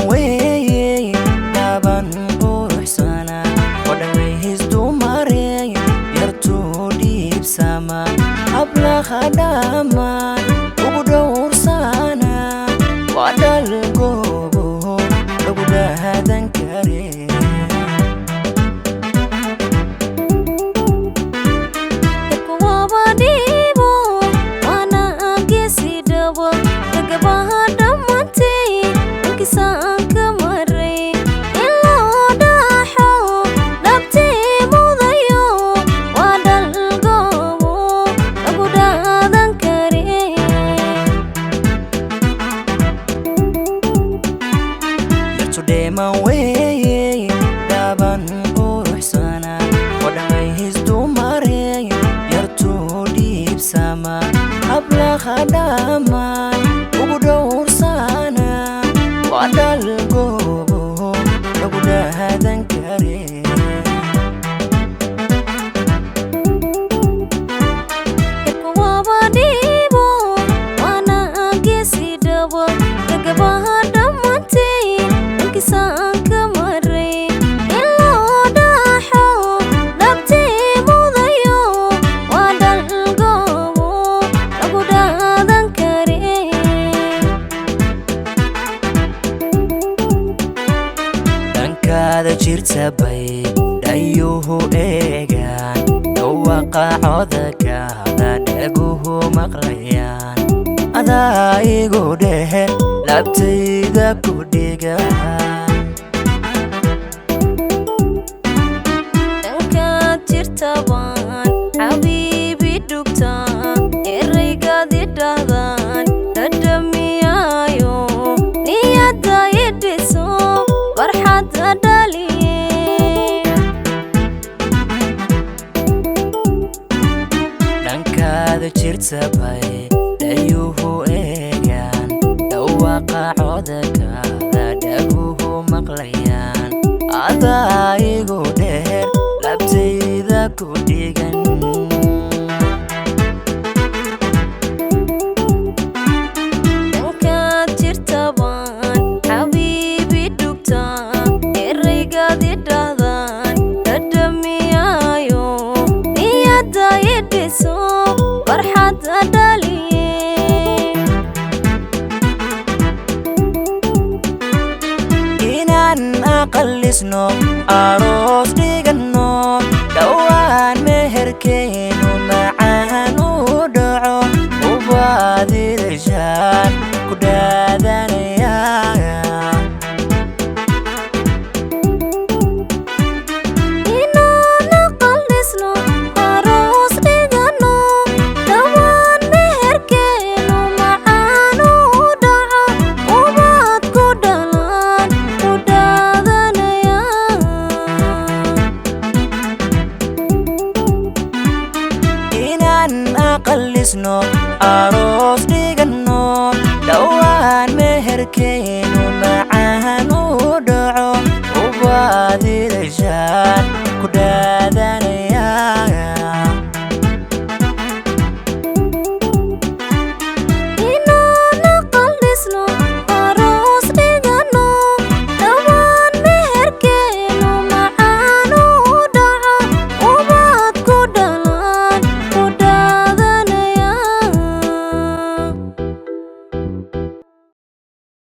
Weeye dhaban quruxsana oo dhammays dumarey, yartuu dhiibsama hablaha dhammaan ugu dhowrsana, waa dhalgoobo lagu dhaadan kare. Weeye dhaban quruxsana oo dhammays dumarey, yartuu dhiibsama hablaha dhammaan ugu dhowrsana, waa dhalgoobo lagu dhaadan kare. Dhankaada jirta bay dhayuhu eegaan, dhawaqa codakaada dhaguhu maqlayaan, adaa igu dhehe laabtayda ku dhiga. Dhankaad jirtabaan xabiibi dhugtaa, eraygaad idhahdaan dhadhamiyaayo, niyadda idhiso farxadda dhaliye. Dhankaada jirta bay dhayuhu eegaan, dhawaqa codakaada dhaguhu maqlayaan, adaa igu dheer laabtayda ku dhigan. Dhankaad jirtabaan xabiibi dhugtaa, eraygaad idhahdaan dhadhamiyaayo, niyadda idhiso farxadda dhaliye. Inaan aqalisno, aroos dhiganno, dhowaan meherkeenu macaan u dhaco, ubaadidashaan ku dhaadanaya. Inaan aqal dhisno, aroos dhigano, dhowaan meherkeenu macaan u dhaco, ubaad ku dhalaan ku dhaadanaya. Inaan aqalisno, aroos dhiganno, dhowaan meherkeenu